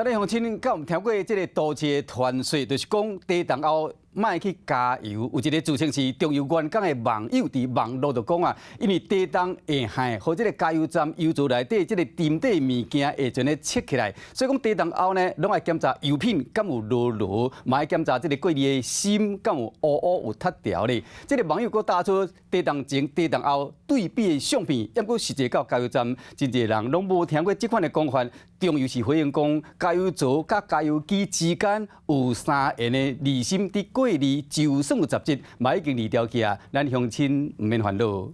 咱鄉親敢有聽過這个都市的傳說，就是講地動後莫去加油。有一个自稱是中油員工的網友佇網路就講啊，因為地動會害，予這个加油站油槽內底這个沉底物件會將咧切起來，所以講地動後呢，攏愛檢查油品敢有落螺，嘛愛檢查這个過濾的芯敢有烏烏有脫掉咧。這个網友閣打出地動前、地動後對比的相片，毋過實際到加油站，真濟人攏無聽過這款的講法。中油是回應講，加油槽佮加油機之間有3沿的濾芯佇過濾，就算有雜質，嘛已經濾掉去啊。咱鄉親毋免煩惱。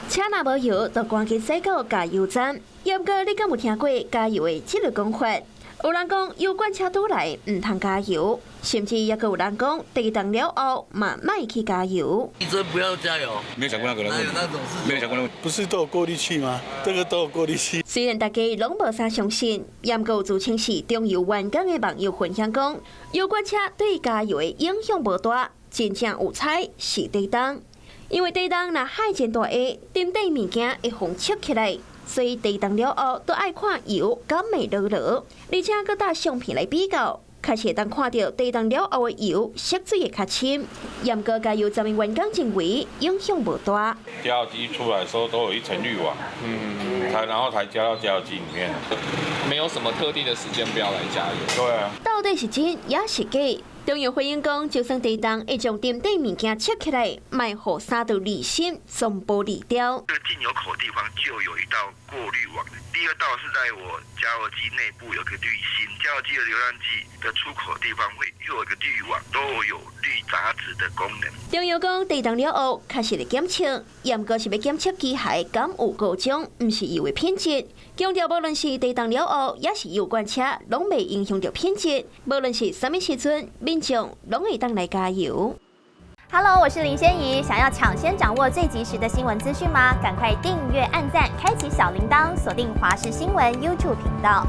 車若無油，就趕緊駛到加油站。毋過你敢有聽過加油的這个講法？有人講油罐車拄來毋通加油，甚至猶閣有人講地動了後嘛莫去加油。地震不要加油，沒有想過那個問題，沒有想過那個，不是都有過濾器嗎？這個都有過濾器。雖然大家攏無啥相信，毋過有自稱是中油員工的網友分享講，油罐車對加油的影響無大，真正有彩是地動，因為地動若海真大下，沉底物件會予切起來。所以地動了後，都愛看油敢會落螺，而且閣搭相片來比較，確實會當看著地動了後的油色水會較深。毋過加油站的員工認為影響無大。加油機出來的時候都有一層濾網，才然後才加到加油機裡面。沒有什麼特定的時間不要來加油。對啊。到底是真抑是假？中油回應講，就算地動會將沉底物件切起來，嘛會予三道濾芯全部濾掉。這個進油口地方就有一道過濾網，第二道是在我加油機內部有個濾芯，加油機的流量計的出口地方會又有一個濾網，都有濾雜質的功能。中油講地動了後，確實會檢測，毋過是欲檢測機械敢有故障，毋是油的品質。強調無論是地動了後，抑是油罐車，攏袂影響著品質。無論是啥物時陣，民眾攏會當來加油。 Hello，我是林仙怡，想要搶先掌握最及時的新聞資訊嗎？趕快訂閱、按讚、開啟小鈴鐺，鎖定華視新聞 YouTube 頻道。